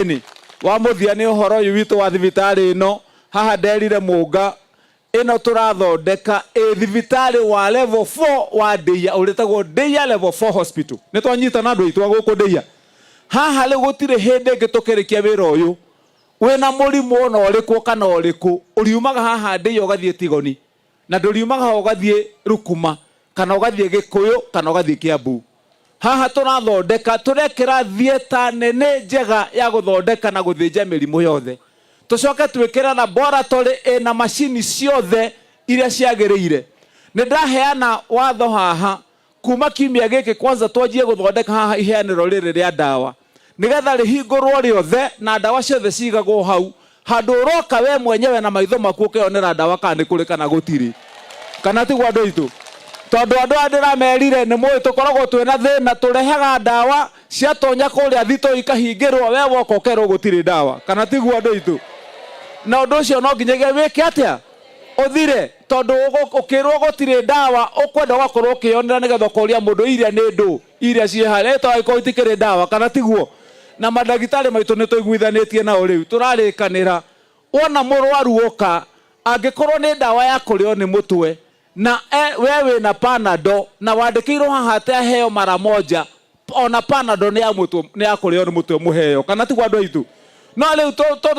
Ĩni, wa mũthia nĩ ũhoro ũyũ witũ wa thibitarĩ ĩno, haha nderire Mũnga, ĩno tũrathondeka ĩ thibitarĩ wa level 4 wa Ndeiya ũrĩtagwo Ndeiya Level 4 Hospital. Nĩ twanyitana andũ aitũ a gũkũ Ndeiya? Haha rĩu gũtirĩ hĩndĩ ĩngĩ tũkĩrĩkia wĩra ũyũ, wĩna mũrimũ ona ũrĩkũ kana ũrĩkũ, ũriumaga haha Ndeiya ũgathiĩ Tigoni, na ndũriumaga haha ũgathiĩ Rukuma, kana ũgathiĩ Gĩkũyũ, kana ũgathiĩ Kĩambu. Haha tũrathondeka, tũrekĩra theatre nene njega ya gũthondeka na gũthĩnja mĩrimũ yothe. Tũcoke twĩkĩre laboratory ĩna macini ciothe iria ciagĩrĩire. Nĩ ndaheana watho haha, kuma kiumia gĩkĩ kwanza twanjie gũthondeka haha iheanĩro rĩrĩ rĩa ndawa, nĩgetha rĩhingũrwo rĩothe na ndawa ciothe cigagwo hau, handũ ũroka we mwenyewe na maitho maku ũkeyonera ndawa kana nĩ kũrĩ kana gũtirĩ. Kana tiguo andũ aitũ? Tondũ andũ aya ndĩramerire nĩ mũĩ tũkoragwo twĩna thĩna, tũrehaga ndawa ciatonya kũrĩa thitoo ikahingĩrwo, we woka ũkerwo gũtirĩ ndawa. Kana tiguo andũ aitũ? Na ũndũ ũcio no nginyagia wĩke atĩa? Ũthire. Tondũ ũkĩrwo gũtirĩ ndawa, ũkwenda ũgakorwo ũkĩyonera nĩgetha ũkoria mũndũ iria nĩ ndũ, iria ciĩ harĩa, ĩ to angĩkorwo itikĩrĩ ndawa, kana tiguo? Na mandagĩtarĩ maitũ nĩ tũiguithanĩtie nao rĩu, tũrarĩkanĩra, wona mũrwaru oka, angĩkorwo nĩ ndawa ya kũrĩo nĩ mũtwe, na we wĩna Panadol, na wandĩkĩirwo haha atĩ aheo mara moja, ona Panadol nĩ ya mũtwe, nĩ ya kũrĩo nĩ mũtwe mũheo, kana tiguo andũ aitũ? No rĩu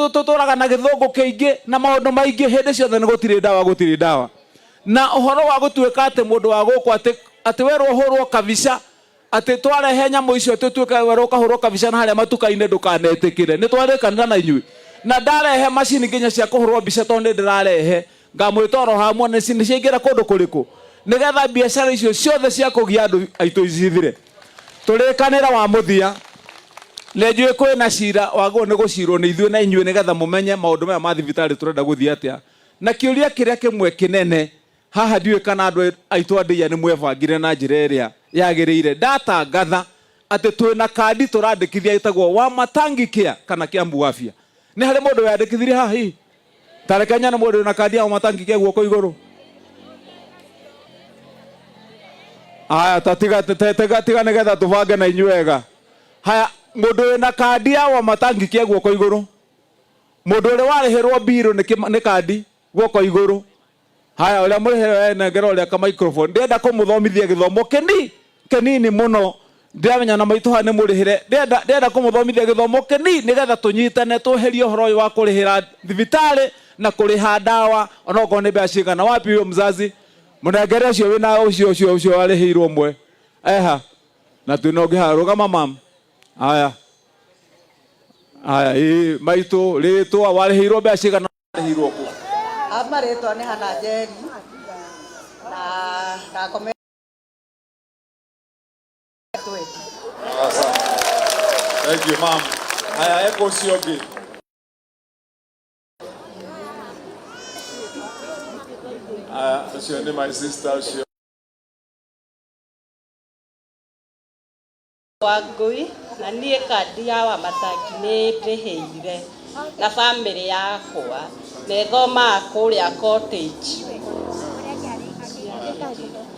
tũtũraga na gĩthũngũ kĩingĩ na maũndũ maingĩ, hĩndĩ ciothe nĩ gũtirĩ ndawa, gũtirĩ ndawa. Na ũhoro wa gũtuĩka atĩ mũndũ wa gũkũ atĩ, atĩ werwo ũhũrwo kabica, atĩ twarehe nyamũ icio atĩ ũtuĩke werwo ũkahũrwo kabica na harĩa matuka-inĩ ndũkanetĩkĩre. Nĩ twarĩkanĩra na inyuĩ? Na ndarehe macini nginya cia kũhũrwo mbica tondũ nĩ ndĩrarehe, ngamwĩta oro haha muone nĩ ciaingĩra kũndũ kũrĩkũ, nĩgetha biacara icio ciothe cia kũgia andũ aitũ cithire. Tũrĩkanĩre wa mũthia, nĩ njũĩ kwĩna cira wagĩrĩirwo nĩ gũcirwo nĩ ithuĩ na inyuĩ nĩgetha mũmenye maũndũ maya ma thibitarĩ tũrenda gũthiĩ atĩa. Na kĩũria kĩrĩa kĩmwe kĩnene haha ndiũĩ kana andũ aitũ a Ndeiya nĩ mwebangire na njĩra ĩrĩa yagĩrĩire. Ndatangatha atĩ twĩna kandi tũrandĩkithia ĩtagwo Wamatangi Care kana Kiambu Afya. Nĩ harĩ mũndũ weyandĩkithirie haha hihi? Ta reke nyone mũndũ wĩna kandi ya Wamatangi Care guoko igũrũ. Haya, ta tiga tiga tiga nĩgetha tũbange na inyuĩ wega. Haya, mũndũ wĩna kandi ya Wamatangi Care guoko igũrũ. Mũndũ ũrĩa warĩhĩrwo mbirũ nĩ kandi guoko igũrũ. Haya, ũrĩa mũrĩhĩrwo nengera ũrĩa ka microphone. Ndĩrenda kũmũthomithia gĩthomo kĩni kĩnini mũno. Ndĩramenya na maitũ haha nĩ mũrĩhĩre. Ndĩrenda ndĩrenda kũmũthomithia gĩthomo kĩnini nĩgetha tũnyitane tweherie ũhoro ũyũ wa kũrĩhĩra thibitarĩ na kũrĩha ndawa onokorwo nĩ mbeca cigana. Wapi huyo mzazi? Mũnengere ũcio wĩna ũcio ũcio ũcio warĩhĩirwo ũmwe. Eha. Na twĩna ũngĩ haha. Rũgama mam. Haya. Haya, ĩĩ maitũ rĩtwa warĩhĩirwo mbeca cigana warĩhĩirwo kũ? Marĩtwa nĩ Hannah Njeri na ndakomete 20. Asante. Thank you, ma'am. Haya, eko ũcio ũngĩ. Haya, ũcio nĩ my sister ũcio. Wangũi, na niĩ kandi ya Wamatangi nĩ ndĩhĩire na bamĩrĩ yakwa na ĩthomaga kũrĩa cottage.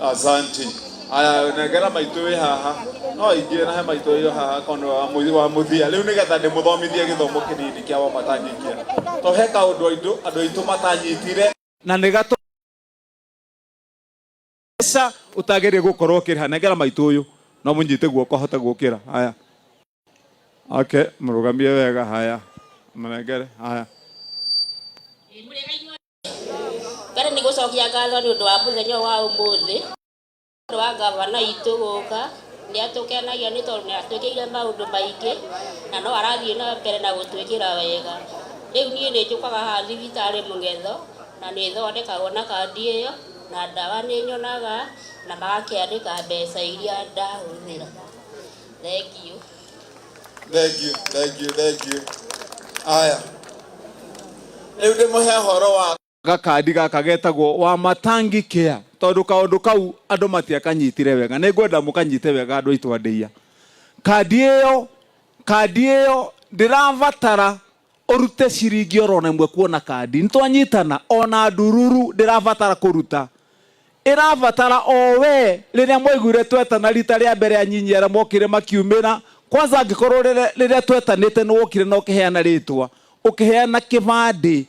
Asanti. Aya nengera maitũ wĩ haha. No ingĩ na he maitũ wĩ haha korwo nĩwe wa mũthia. Rĩu nĩgetha ndĩmũthomithie gĩthomo kĩnini kĩa Wamatangi Care. To he kaũndũ andũ aitũ matanyitire. Na nĩ gatũ mbeca ũtagĩrĩire gũkorwo ũkĩrĩha. Nengera maitũ ũyũ no mũnyite guoko ahote gũkĩra. Haya. Okay, mũrũgamie wega. Haya. Mũnengere. Haya. Mbere nĩ gũcokia ngatho nĩ ũndũ wa mũthenya ũyũ wa ũmũthĩ. Ũndũ wa ngavana witũ gũka, nĩ atũkenagia nĩ tondũ nĩ atwĩkĩire maũndũ maingĩ na no arathiĩ na mbere na gũtwĩkĩra wega. Rĩu niĩ nĩ njũkaga haha thibitarĩ Mũng'etho na nĩ thondekagwo na kandi ĩyo na ndawa nĩ nyonaga na magakĩandĩka mbeca iria ndahũthĩra. Thengiũ. Thank you, thank you, thank you. Aya. Rĩu ndĩmũhe ũhoro wa gakandi gaka getagwo wa matangi care tondũ kaũndũ kau andũ matiakanyitire wega. Nĩ ngwenda mũkanyite wega andũ aitũ a Ndeiya. Kandi ĩyo, kandi ĩyo ndĩrabatara ũrute ciringi oro na ĩmwe kuona kandi. Nĩtwanyitana? Ona ndururu ndĩrabatara kũruta. Ĩrabatara o we rĩrĩa mwaiguire twetana rita rĩa mbere anyinyi arĩa mokire makiumĩra. Kwanza angĩkorwo rĩrĩa twetanĩte nĩ wokire na ũkĩheana rĩtwa, ũkĩheana kĩbandĩ,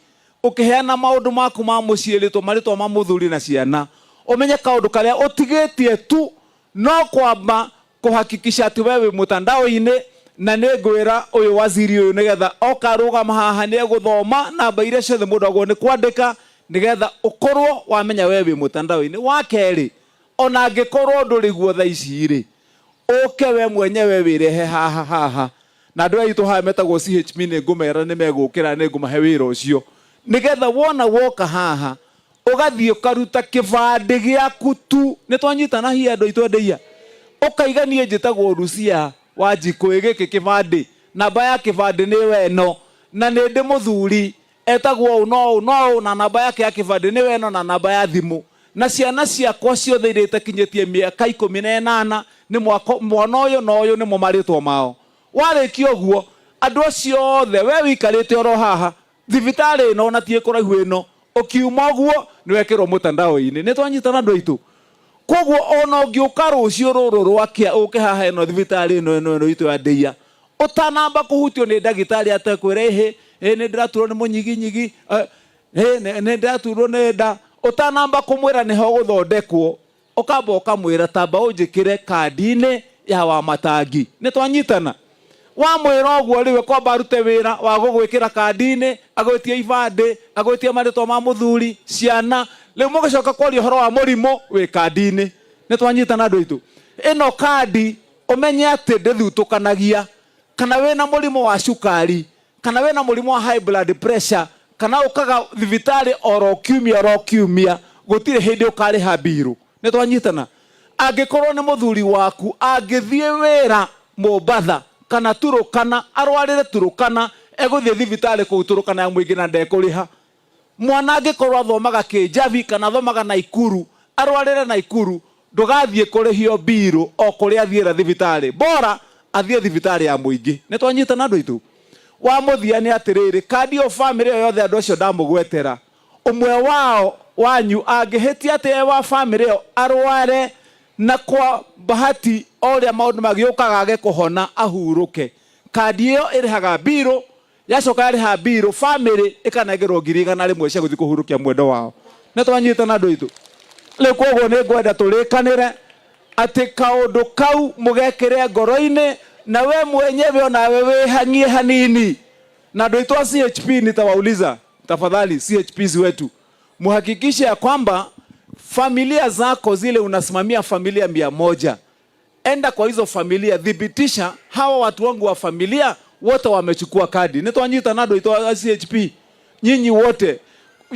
ũkĩheana maũndũ maku ma mũciĩ, rĩtwa, marĩtwa ma mũthuri na ciana, ũmenye kaũndũ karĩa ũtigĩtie tu no kwamba kũhakikisha atĩ we wĩ mũtandao-inĩ. Na nĩ ngwĩra ũyũ waziri ũyũ, nĩgetha oka rũgama haha, nĩ egũthoma namba iria ciothe mũndũ agwo nĩ kwandĩka, nĩgetha ũkorwo wamenya we wĩ mũtandao-inĩ. Wa kerĩ, ona angĩkorwo ndũrĩ guo thaa ici rĩ, ũke we mwenyewe wĩrehe haha haha na andũ aitũ haha metagwo CHP. Nĩ ngũmera nĩ megũkĩra, nĩ ngũmahe wĩra ũcio, nĩgetha wona woka haha ũgathiĩ ũkaruta kĩbandĩ gĩaku tu. Nĩ twanyitana hihi, andũ aitũ endeia? Ũkaiga niĩ njĩtagwo Rucia Wanjikũ, gĩkĩ kĩbandĩ, namba ya kĩbandĩ nĩ weno, na nĩ ndĩ mũthuri etagwo ũũ no ũũ no ũũ, na namba yake ya kĩbandĩ nĩ weno, na namba ya thimũ, na ciana ciakwa ciothe iria itakinyĩtie mĩaka 18 nĩ mwana ũyũ na ũyũ, nĩmo marĩtwa mao. Warĩkia ũguo, andũ acio othe, we wĩikarĩte oro haha thibitarĩ ĩno, ona ti kũraihu ĩno, ũkiuma ũguo nĩ wekĩrwo mũtandao-inĩ. Nĩ twanyitana, andũ aitũ? Koguo ona ũngĩũka rũciũ rũrũ rwakĩa, ũke haha ĩno thibitarĩ ĩno ĩno ĩno itũ ya Ndĩia, ũtanamba kũhutio nĩ ndagĩtarĩ atekwĩra, ĩhĩ ĩ, nĩ ndĩraturwo nĩ mũnyiginyigi, nĩ ndĩraturwo nĩ nda, ũtanamba kũmwĩra nĩho gũthondekwo, ũkamba ũkamwĩra, tamba ũnjĩkĩre kandi-inĩ ya Wamatangi. Nĩ twanyitana? Wamwĩra ũguo, rĩu kwamba arute wĩra wa gũgwĩkĩra kandi-inĩ, agwĩtie ibandĩ, agwĩtie marĩtwa ma mũthuri, ciana. Rĩu mũgĩcoka kwaria ũhoro wa mũrimũ wĩ kandi-inĩ. Nĩ twanyitana, andũ aitũ? Ĩno kandi ũmenye atĩ ndĩthutũkanagia kana wĩna mũrimũ wa cukari, kana wĩna mũrimũ wa high blood pressure, kana ũkaga thibitarĩ oro kiumia oro kiumia, gũtirĩ hĩndĩ ũkarĩha mbirũ. Nĩ twanyitana? Angĩkorwo nĩ mũthuri waku angĩthiĩ wĩra Mombatha kana Turukana, arwarĩre Turukana, egũthiĩ thibitarĩ kũu Turukana ya mũingĩ na ndekũrĩha. Mwana angĩkorwo athomaga Kĩnjabi kana athomaga Naikuru, arwarĩre Naikuru, ndũgathiĩ kũrĩhio mbirũ o kũrĩa athiĩra thibitarĩ, bora athiĩ thibitarĩ ya mũingĩ. Nĩ twanyitana, andũ aitũ? Wa mũthia nĩ atĩrĩrĩ, kandi ĩyo, bamĩrĩ ĩyo yothe, andũ acio ndamũgwetera, ũmwe wao wanyu angĩhĩtia atĩ e wa bamĩrĩ ĩyo arware, na kwa bahati o ũrĩa maũndũ magĩũkaga age kũhona, ahurũke, kandi ĩyo ĩrĩhaga mbirũ. Yacoka yarĩha mbirũ, bamĩrĩ ĩkanengerwo 100,000 cia gũthiĩ kũhurũkia mwendo wao. Nĩ twanyitana, andũ aitũ? Rĩu koguo nĩ ngwenda tũrĩkanĩre atĩ kaũndũ kau mũgekĩre ngoro-inĩ, na we mwenyewe onawe wĩhang'ie hanini. Na andũ aitũ a CHP, nitawauliza tafadhali, CHPs wetu, muhakikishe ya kwamba familia zako zile unasimamia, familia 100, enda kwa hizo familia, thibitisha hawa watu wangu wa familia wote wamechukua kadi. Nĩ twanyitana, andũ aitũ a CHP? Nyinyi wote,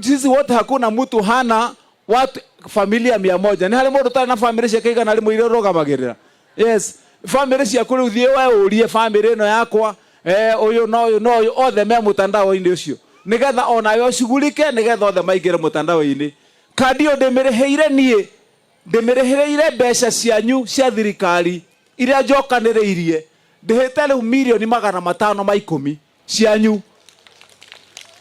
sisi wote, hakuna mtu hana watu familia 100. Nĩ harĩ mũndũ ũtarĩ na famĩlĩ ciake 100 iria ũrũgamagĩrĩra? Yes, famĩlĩ ciaku rĩu thiĩ we ũrie famĩlĩ ĩno yakwa, ũyũ na ũyũ na ũyũ, othe me mũtandao-inĩ ũcio, nĩgetha onawe ũcugurike, nĩgetha othe maingĩre mũtandao-inĩ. Kandi ĩyo ndĩmĩrĩhĩire niĩ, ndĩmĩrĩhĩrĩire mbeca cianyu cia thirikari iria njokanĩrĩirie, ndĩhĩte rĩu 510,000,000 cianyu,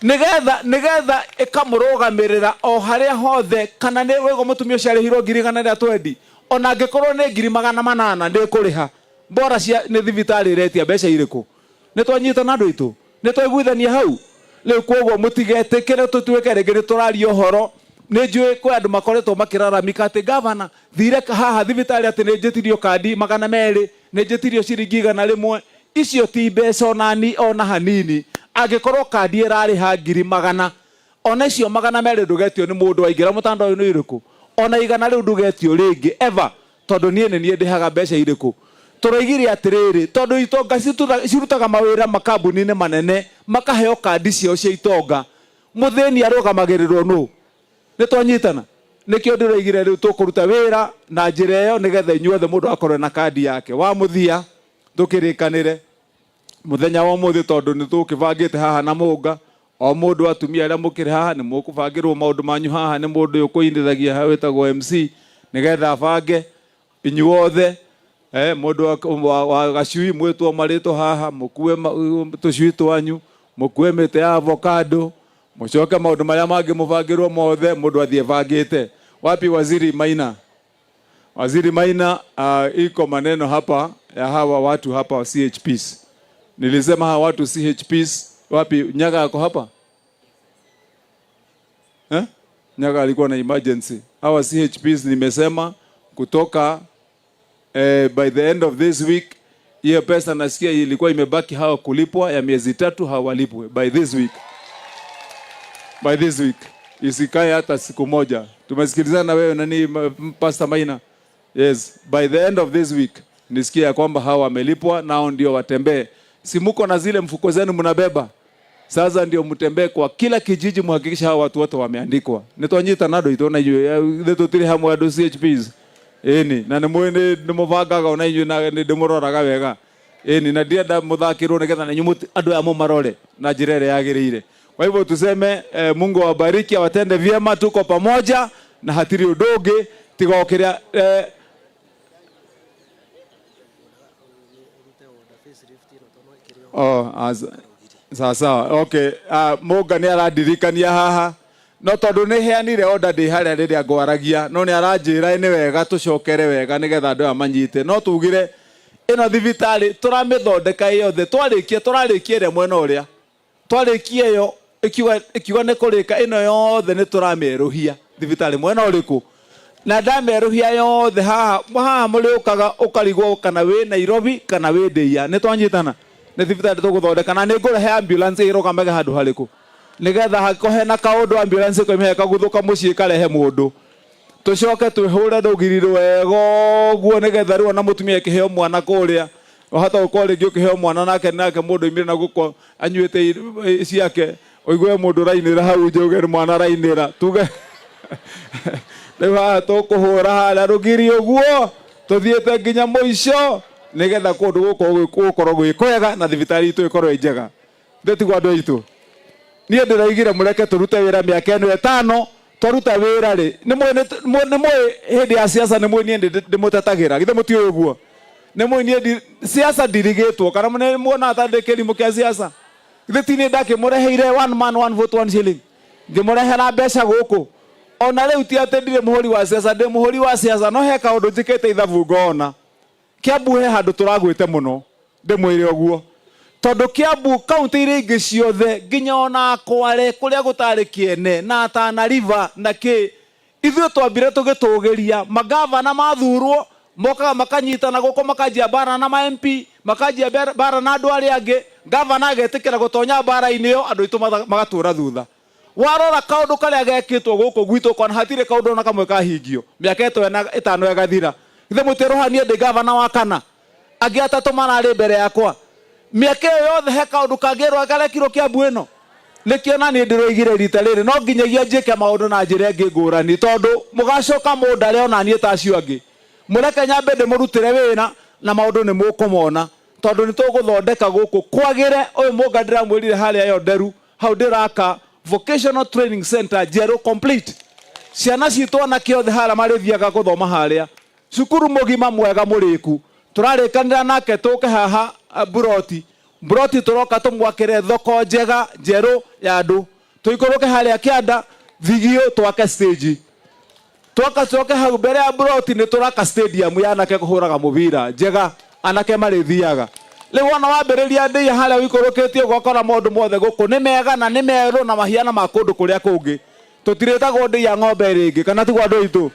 nĩgetha ĩkamũrũgamĩrĩra o harĩa hothe. Kana nĩ wĩgwo mũtumia ũcio arĩhirwo 120,000, ona angĩkorwo nĩ 800,000 ndĩkũrĩha, bora cia nĩ thibitarĩ ĩretia mbeca irĩkũ. Nĩ twanyitana, andũ aitũ? Nĩ twaiguithania hau? Rĩu koguo mũtigetĩkĩre tũtuĩke rĩngĩ nĩ tũraria ũhoro. Nĩ njũĩ kwĩ andũ makoretwo makĩraramika atĩ gavana thire haha thibitarĩ, atĩ nĩ njĩtirio kandi 200, nĩ njĩtirio ciringi 100. Icio ti mbeca onani ona hanini. Angĩkorwo kandi ĩrarĩha ngiri magana, ona icio 200 ndũgetio nĩ mũndũ waingĩra mũtandao nĩ irĩkũ, ona 100 rĩu ndũgetio rĩngĩ ever, tondũ niĩ nĩ niĩ ndĩhaga mbeca irĩkũ. Tũroigire atĩrĩrĩ, tondũ itonga cirutaga mawĩra makambuni-inĩ manene, makaheo kandi ciao cia itonga, mũthĩni arũgamagĩrĩrwo nũ? Nĩ twanyitana? Nĩkĩo ndĩroigire rĩu tũkũruta wĩra na njĩra ĩyo, nĩgetha inyuothe mũndũ akorwo na kandi yake. Wa mũthia, tũkĩrĩkanĩre mũthenya wa ũmũthĩ, tondũ nĩ tũkĩbangĩte haha na mũnga o mũndũ, atumia arĩa mũkĩrĩ haha nĩ mũkũbangĩrwo maũndũ manyu haha nĩ mũndũ ũyũ ũkũinithagia haha wĩtagwo MC, nĩgetha abange inyuothe. Mũndũ wa gacui mwĩtwo marĩtwo haha, mũkue tũcui twanyu, mũkue mĩtĩ ya avocado, mũcoke maũndũ marĩa mangĩ mũbangĩrwo mothe, mũndũ athiĩ bangĩte. Wapi Waziri Maina? Waziri Maina, iko maneno hapa. Ya hawa watu hapa wa CHPs. Nilisema hawa watu CHPs wapi? Nyaga ako hapa eh? Nyaga alikuwa na emergency. Hawa CHPs nimesema kutoka by the end of this week, hiyo pesa nasikia ilikuwa imebaki hawa kulipwa ya miezi 3 hawalipwe by this week. By this week isikae hata siku moja. Tumesikilizana na wewe nani, Pastor Maina? Yes, by the end of this week nisikie ya kwamba hawa wamelipwa, nao ndio watembee. Si muko na zile mfuko zenu mnabeba? Sasa ndio mtembee kwa kila kijiji muhakikisha hawa watu wote wameandikwa. Nitwanyita nado itona inyuĩ nĩ tũtirĩ hamwe andũ CHPs. Ĩni na nĩ mũĩ nĩ mũbangaga ona inyuĩ na nĩ ndĩmũroraga wega. Ĩni na ndienda mũthakĩrwo nĩgetha na inyuĩ andũ aya mũmarore na njĩra ĩrĩa yagĩrĩire. Kwa hivyo tuseme Mungu awabariki, awatende vyema, tuko pamoja na hatiri ũndũ ũngĩ tiga o kĩrĩa Oh, sawa sawa. Okay. Mũnga nĩ arandirikania haha no tondũ nĩ heanire order ndĩ harĩa rĩrĩa ngwaragia no nĩ aranjĩra nĩ wega tũcokere wega nĩgetha andũ aya manyite no tugire ĩno thibitarĩ tũramĩthondeka yothe twarĩkia tũrarĩkia ĩrĩa mwena ũrĩa twarĩkia ĩyo ĩkiuga nĩ kũrĩka ĩno yothe nĩ tũramĩerũhia thibitarĩ mwena ũrĩkũ na ndamerũhia yothe haha haha mũrĩũkaga ũkarigwo kana wĩ Nairobi kana wĩ Ndĩia nĩ twanyitana nĩ thibitarĩ tũgũthondeka na nĩ ngũrehe ambulance ĩrũgamage handũ harĩkũ nĩgetha hangĩkorwo hena kaũndũ ambulance ĩkoima ĩkagũthũka mũciĩ ĩkarehe mũndũ tũcoke twĩhũre rũgiri rwega ũguo nĩgetha rĩu ona mũtumia akĩheo mwana kũrĩa wahota gũkorwo rĩngĩ ũkĩheo mwana nake nake mũndũ oimire na gũkũ anyuĩte ciake ũigue mũndũ ũrainĩra hau nje uge nĩ mwana arainĩra tuge rĩu haha tũkũhũra harĩa rũgiri ũguo tũthiĩte nginya mũico nĩgetha kũndũ gũkũ gũkorwo gwĩ kwega na thibitarĩ itũ ĩkorwo ĩ njega ndĩtigwo andũ aitũ niĩ ndĩroigire mũreke tũrute wĩra mĩaka ĩno ĩtano twaruta wĩra rĩ nĩ mũĩ hĩndĩ ya siasa nĩ mũĩ niĩ ndĩmũtetagĩra githĩ mũtiũĩ ũguo nĩ mũĩ niĩ siasa ndirigĩtwo kana nĩ muonaga ta ndĩ kĩrimũ kĩa siasa githĩ ti niĩ ndakĩmũreheire one man one vote one shilling ngĩmũrehera mbeca gũkũ ona rĩu ti atĩ ndirĩ mũhũri wa siasa ndĩ mũhũri wa siasa no he kaũndũ njĩkĩte ithabu ngona Kiambu he handũ tũragwĩte mũno ndĩmwĩre ũguo tondũ Kiambu kaunti iria ingĩ ciothe nginya ona Kware kũrĩa gũtarĩ kĩene na Tana River na kĩ ithuĩ twambire tũgĩtũgĩria magavana mathurwo mokaga makanyitana gũkũ makanjia mbara na ma MP makanjia mbara na andũ arĩa angĩ gavana agetĩkĩra gũtonya mbara-inĩ ĩyo andũ aitũ magatũra thutha warora kaũndũ karĩa gekĩtwo gũkũ gwitũ kwana hatirĩ kaũndũ ona kamwe kahingio mĩaka ĩtano ĩgathira githĩ mũtirũhanie ndĩ gavana wa kana angĩ atatũ mararĩ mbere yakwa mĩaka ĩyo yothe he kaũndũ kangĩrwo karekirwo Kiambu ĩno nĩkĩo na niĩ ndĩroigire rita rĩrĩ no nginyagia njĩke maũndũ na njĩra ĩngĩ ngũrani tondũ mũgacoka mũndare ona niĩ ta acio angĩ mũreke nyambe ndĩmũrutĩre wĩra na maũndũ nĩ mũkũmona tondũ nĩ tũgũthondeka gũkũ kwagĩre ũyũ mũnga ndĩramwĩrire harĩa ĩyo nderu hau ndĩraka vocational training center njerũ complete ciana citũ anake othe harĩa marĩthiaga gũthoma harĩa cukuru mũgima mwega mũrĩku tũrarĩkanĩra nake tũke haha Buroti Buroti tũroka tũmwakĩre thoko njega njerũ ya andũ tũikũrũke harĩa kĩanda thigio twake stage twaka coke hau mbere ya Buroti nĩ tũraka stadium ya anake kũhũraga mũbira njega anake marĩthiaga rĩu ona wambĩrĩria ndĩia harĩa ũikũrũkĩtie ũgakora maũndũ mothe gũkũ nĩ mega na nĩ merũ na mahiana ma kũndũ kũrĩa kũngĩ tũtirĩtagwo ndĩia ng'ombe rĩngĩ kana tiguo andũ aitũ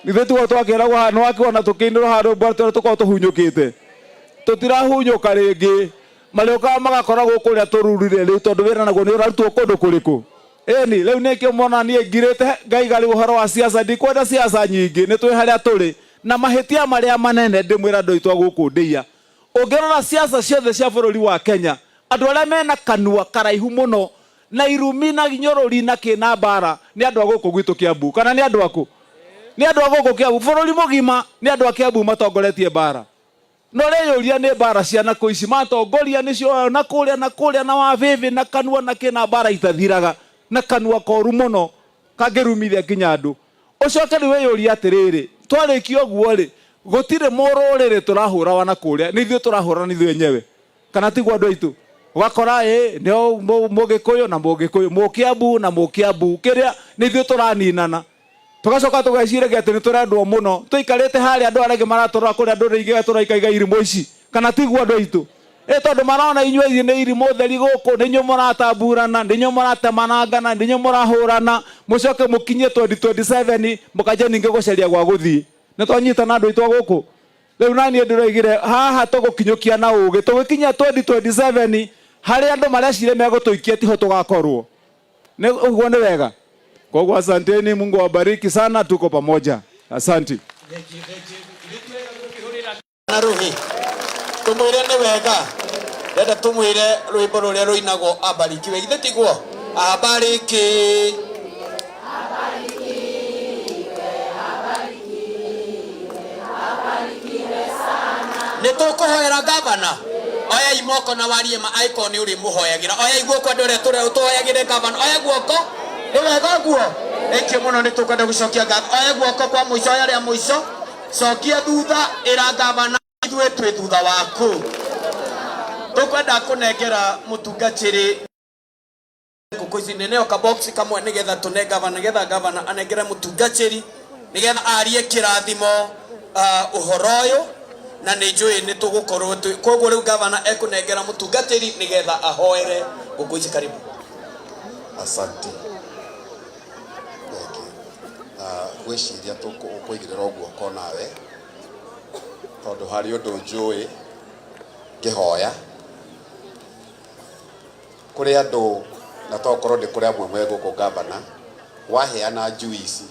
ithuĩ tiguo twakĩragwo haha nĩ wakĩona tũkĩinĩrwo handũ tũrĩa tũkoragwo tũhunyũkĩte tũtirahunyũka rĩngĩ marĩũkaga magakora gũkũ ũrĩa tũrurire rĩu tondũ wĩra naguo nĩ ũrarutwo kũndũ kũrĩkũ ĩni rĩu nĩkĩo mona niĩ ngirĩte ngaiga rĩu ũhoro wa siasa ndikwenda siasa nyingĩ nĩ twĩ harĩa tũrĩ na mahĩtia marĩa manene ndĩmwĩra andũ aitũ a gũkũ ndĩia ũngĩrora siasa ciothe cia bũrũri wa Kenya andũ arĩa mena kanua karaihu mũno na irumi na nyũrũri na kĩna mbara nĩ andũ a gũkũ gwitũ Kiambu kana nĩ andũ akũ nĩ andũ a gũkũ Kiambu bũrũri mũgima nĩ andũ a Kiambu matongoretie mbara no rĩyũria nĩ mbara cia nakũ ici matongoria nĩcio na kũrĩa na kũrĩa na wabĩbĩ na kanua na kĩna mbara itathiraga na kanua koru mũno kangĩrumithia nginya andũ ũcoke rĩu wĩyũrie atĩrĩrĩ twarĩkia ũguo rĩ gũtirĩ mũrũrĩrĩ tũrahũrawa na kũrĩa nĩ ithuĩ tũrahũrana ithuĩ enyewe kana tiguo andũ aitũ ũgakora ĩ nĩo mũgĩkũyũ na mũgĩkũyũ mũkĩambu na mũkĩambu kĩrĩa nĩ ithuĩ tũraninana tũgacoka tũgeciragia atĩ nĩ tũrendwo mũno tũikarĩte harĩa andũ arĩa angĩ maratũrora kũrĩa ndũrĩrĩ ingĩ tũraikaiga irimũ ici Kana tiguo, andũ aitũ? Ĩ tondũ marona inyuĩ nĩ irimũ theri gũkũ, nĩ inyuĩ mũratamburana, nĩ inyuĩ mũratemanangana, nĩ inyuĩ mũrahũrana, mũcoke mũkinyie 2027 mũkanjia ningĩ gũcaria gwa gũthiĩ. Nĩ twanyitana, andũ aitũ a gũkũ? Rĩu naniĩ ndĩroigire haha tũgũkinyũkia na ũgĩ, tũgĩkinyia 2027 harĩa andũ mareciria megũtũikia tiho tũgakorwo. Nĩ ũguo, nĩ wega. Koguo asanteni, Mungu awabariki sana, tuko pamoja, asante. Na ruhi tumwire nĩ wega, ndenda tumwire rwimbo rũrĩa rũinagwo "Abarikiwe". Githĩ tiguo? Abariki. Nĩ tũkũhoera gavana. Oyai moko na warie ma angĩkorwo nĩ ũrĩmũhoyagĩra. Oyai guoko, andũ arĩa tũrĩa tũhoyagĩre gavana. Oya guoko. Nĩ wega ũguo. Thank you mũno. Nĩ tũkwenda gũcokia ngatho. Oya guoko kwa mũico, oya rĩa mũico, cokia thutha, ĩra gavana ithuĩ twĩ thutha waku. Tũkwenda kũnengera mũtungatĩri ngũkũ ici nene o kabox kamwe, nĩgetha tũne gavana, nĩgetha gavana anengere mũtungatĩri, nĩgetha arie kĩrathimo ũhoro ũyũ, na nĩ njũĩ nĩ tũgũkorwo twĩ koguo. Rĩu gavana ekũnengera mũtungatĩri nĩgetha ahoere ngũkũ ici. Karibu. Asante. Thank you. Na ngwĩciria ũkũigĩrĩra guoko nawe, tondũ harĩ ũndũ njũĩ ngĩhoya kũrĩ andũ, na tokorwo nĩ kũrĩ amwe mwe gũkũ. Gavana, waheana njui ici,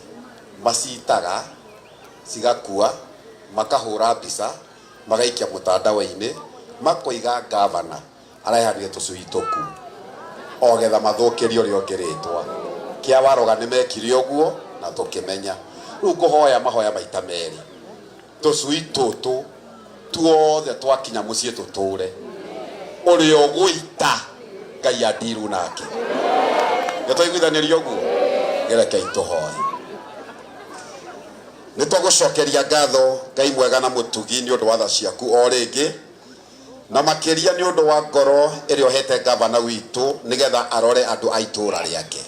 macitaga cigakua, makahũra mbica, magaikia mũtandao-inĩ, makoiga gavana araheanire tũcui tũku o getha mathũkĩrie ũrĩa ũngĩ rĩtwa kĩa waroga. Nĩ mekire ũguo na tũkĩmenya. Rĩu ngũhoya mahoya maita merĩ, tũcui tũtũ tuothe twakinya mũciĩ tũtũre, ũrĩa ũgũita Ngai andiru nake. Nĩ twaiguithanĩria ũguo? Gerekei tũhoe. Nĩ twagũcokeria ngatho, Ngai mwega na mũtugi, nĩ ũndũ wa tha ciaku o rĩngĩ, na makĩria nĩ ũndũ wa ngoro ĩrĩa ũhete gavana witũ nĩgetha arore andũ a itũũra rĩake.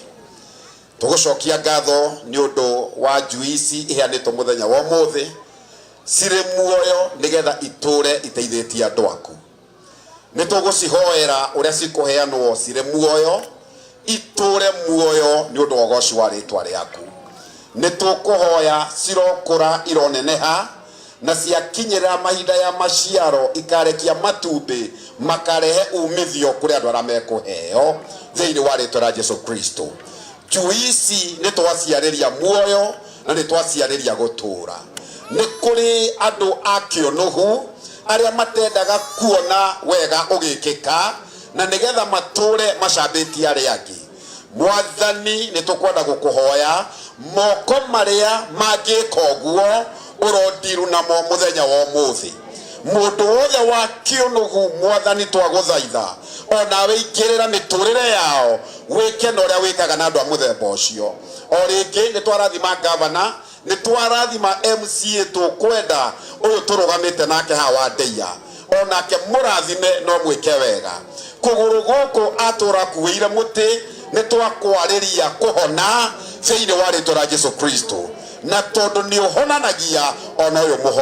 Tũgũcokia ngatho nĩ ũndũ wa njui ici iheanĩtwo mũthenya wa ũmũthĩ cirĩ muoyo, nĩgetha itũũre iteithĩtie andũ aku. Nĩ tũgũcihoera ũrĩa cikũheanwo cirĩ muoyo, itũũre muoyo nĩ ũndũ wa ũgoci wa rĩtwa rĩaku. Nĩ tũkũhoya cirokũra, ironeneha, na ciakinyĩra mahinda ya maciaro ikarekia matumbĩ makarehe umithio kũrĩ andũ arĩa mekũheo, thĩinĩ wa rĩtwa rĩa Jesu Kristo. Njui ici nĩ twaciarĩria muoyo na nĩ twaciarĩria gũtũũra. Nĩ kũrĩ andũ a kĩũnũhu arĩa matendaga kuona wega ũgĩkĩka, na nĩgetha matũre macambĩtie arĩa angĩ. Mwathani, nĩ tũkwenda gũkũhoya moko marĩa mangĩka ũguo ũrondiru namo mũthenya wa ũmũthĩ. Mũndũ wothe wa kĩũnũhu, Mwathani, twagũthaitha onawe ingĩrĩra mĩtũrĩre yao, wĩke na ũrĩa wĩkaga na andũ a mũthemba ũcio. O rĩngĩ nĩ twarathima gavana, nĩ twarathima MCA tũkwenda ũyũ tũrũgamĩte nake haha wa Ndeia, onake mũrathime no mwĩke wega. Kũgũrũ gũkũ atũra kuĩire mũtĩ, nĩ twakwarĩria kũhona thĩinĩ wa rĩtwa rĩa Jesu Kristo, na tondũ nĩ ũhonanagia, ona ũyũ mũho.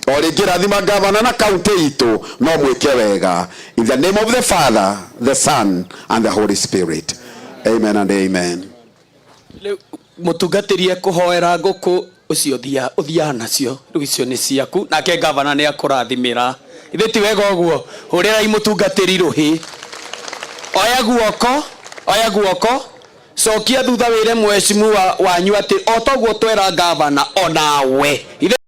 O rĩngĩ rathima gavana na kaunti itũ, no mwĩke wega. In the name of the Father, the Son and the Holy Spirit, amen and amen. Rĩu mũtungatĩri ekũhoera ngũkũ ũcio ũthiaga nacio. Rĩu icio nĩ ciaku, nake gavana nĩ akũrathimĩra. Ithe ti wega ũguo? Hũrĩrai mũtungatĩri rũhĩ. Oya guoko, oya guoko, cokia thutha, wĩre mheshimiwa wanyu atĩ o toguo twera gavana onawe. Ithe.